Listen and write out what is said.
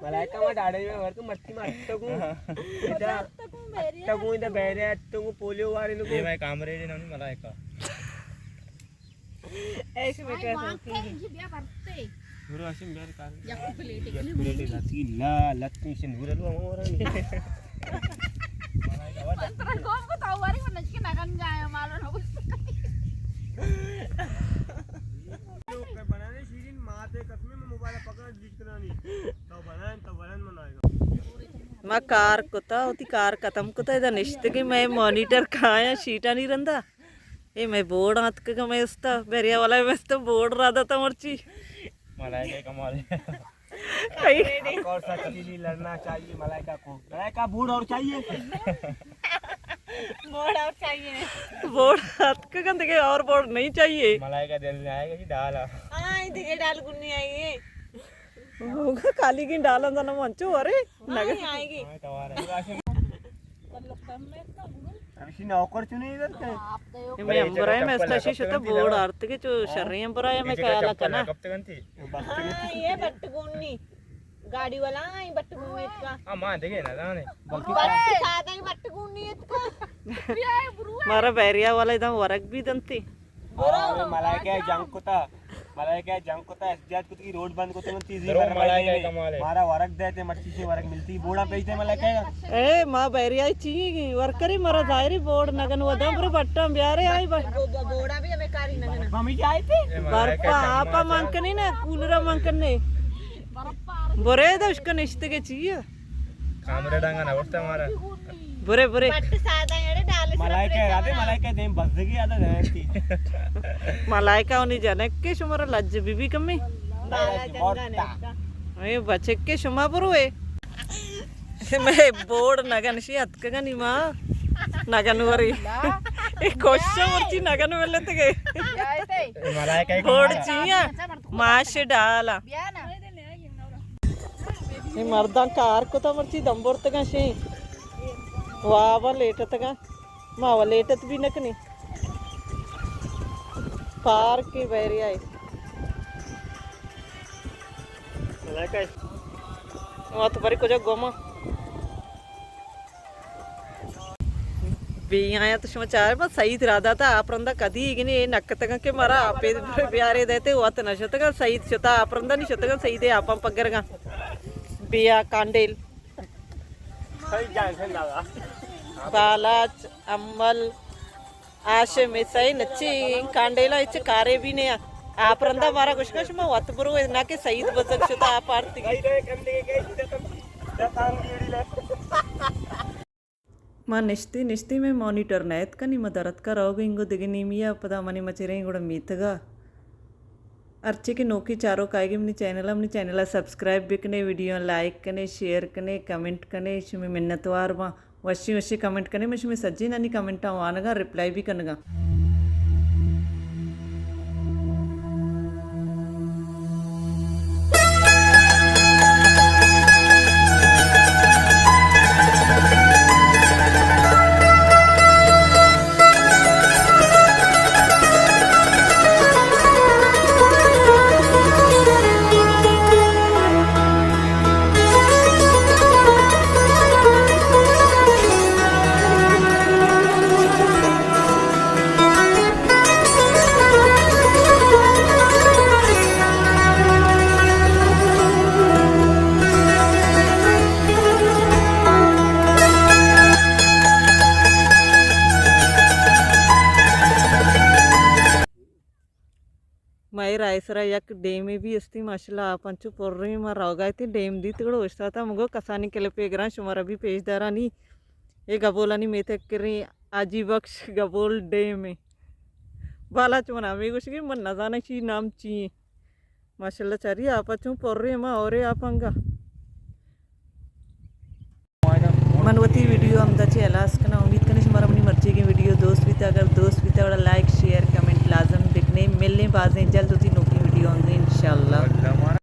ملائکہ ما ڈاڑے میں ورک مرتی ما اتگوں۔ ادا اتگوں، ادا بہرے اتگوں، پولیو وارے نو۔ یہ میں کامریڈ نہ ملائکہ۔ ایسے میں کہتا ہوں کہ یہ بیا کرتے۔ گرو ہاشم بیار کار۔ یک پلیٹ، یک پلیٹ لاتی لا، لتی سے نور لو ہمارا نہیں۔ انترا گوم کو تو واری ورنہ کہ نگن جائے مالو نہ۔ بنانے شیرین ماتے قسم میں موبائل پکڑ ڈیلیٹ کرانی۔ تو بنائیں تو بنائیں منائے گا۔ ما کار کتا، وتی کار ختم کتا، ادا نشتگی میں مانیٹر کایا شیٹانی رندا۔ اے مئے بورڈ آتکگ، مئے استا بہریا والا، مئے استا بورڈ را داتا مرچی۔ ملائکہ کمال۔ کئی؟ کون سا چیز لڑنا چاہیے ملائکہ کو؟ ملائکہ بورڈ اور چاہیے؟ بورڈ اور چاہیے۔ بورڈ آتکگ، دیگہ اور بورڈ نہیں چاہیے۔ ملائکہ دل میں آئے گا جی ڈالا۔ ہاں، دیگہ ڈال گنی آئیے۔ ہوگا، کالی گیں ڈالاں زاناں من چو، ارے، ہاں، نگا۔ آئے گی۔ ہمشی نوکر چو نہیں کرتے۔ اے مئے امبرا اے، مئے استا شی شتا بورڈ آرتگے، چو شریں امبرا اے، مئے خیال کنا۔ ہاں، یہ بٹ گونی۔ گاڑی والا، ہاں، یہ بٹ گونی اتکا۔ ہاں، ماں دیگہ نہ زانے۔ بٹ سادہ ہی بٹ گونی اتکا۔ مارا بحریہ والا ادم ورگ بھی دنتی۔ برو۔ ملائکہ جنگ کتا، ملائکہ جنگ کتا، احتجاج کتا کہ روڈ بند کتا، من تیزی درو پر ملائکہ ملائکہ کمال ہے۔ مارا ورگ دیتے، مرچی سے ورگ ملتی، بوڑا پیجتے ملائکہ۔ اے، ما بحریہ چی ورکری، مارا ظاہری بورڈ نگن وداں، برو بٹاں بیارے آئی بٹ۔ بو-، بو-، بوڑا بھی ہمیں کاری نگن۔ ہمیں کیا آئے تھے؟ اے ملائکہ برپا کمال آپا ہے۔ مان کنی نا، کولرا مان کنی۔ برے دا اشکا نشتگے چیئے۔ کامرے ڈانگا نہ اٹھتا مارا۔ برے، برے۔ بٹ سادہ اڑے ڈال۔ ملائکہ یادے، ملائکہ دیم بزگی یادے دیم تی۔ ملائکہ انی جنک کے شمارا لج بی بی کمی۔ بالا جنگا نے۔ اے بچک کے شما برو اے۔ مئے بورڈ نگن شی اتکگا نی ما۔ نگن وری۔ اے کوشش مرچی نگن ولتگے۔ ملائکہ بورڈ چیئے؟ ماش ڈالا۔ اے مرداں کار کتا مرچی دم برتگاں شیں۔ وابا لیٹتگاں۔ ما و لیٹت بھی نکنی۔ پارک بحریہ اے۔ وت بری کجا گوما۔ بی آیا تو شما چارے، بس سعید را داتا آپ رندا کدی گنی اے نکتگاں کہ مارا آپے بیارے دیتے، وت نشتگاں۔ سعید شتا آپ رندا، نی شتگاں سعید آپاں پگرگاں۔ بیا کانڈیل۔ بالاچ، امل، ہاشم، اے سئے نچی کانڈیلا ہچ کارے بھی نیا۔ آپ رندا مارا گوشگا شما وت برو، نہ کہ سعید بزگ شتا آپ آرتی۔ ما نشتی، نشتی، مئے مانیٹر نہ اتکا، نی ما در اتکا روگ انگو دگہ نیمی ء، پدا منی مچیریں گڑا میتگا۔ ہرچی کہ نوکی چاروک آئیگی منی چینل ء، منی چینل ء سبسکرائب بکنے، ویڈیو لائک کنے، شیئر کنے، کمنٹ کنے، شمی منتوار باں۔ وشی وشی کمنٹ کنے، من شمی سجینانی کمنٹاں وانگاں، ریپلائی بھی کنگاں۔ مئے راہ ء سرا یک ڈیمے بھی استی، ماشاءاللہ آپ انچو پریں۔ ما روگا اتیں، ڈیم دیت گڑا اوشتاتا، مگو کسانی کلپے گراں شمارا بھی پیش دارانی۔ اے گبولانی میتگ کریں حاجی بخش گبول ڈیم ایں۔ بالاچ من ہمے گوشگی، من نزاناں شی نام چی ایں۔ ماشاءاللہ چاری آپا چون پریں، ما اورے آپ انگا۔ من وتی ویڈیو ہمدا چہ ہلاس کناں۔ امید کناں شمارا منی مرچیگیں ویڈیو دوست بیتا۔ اگر دوست بیتا گڑا لائک، شیئر، کمنٹ لازم بکنے۔ ملیں بازیں جلد وتی نوکیں ویڈیو انگے انشاءاللہ۔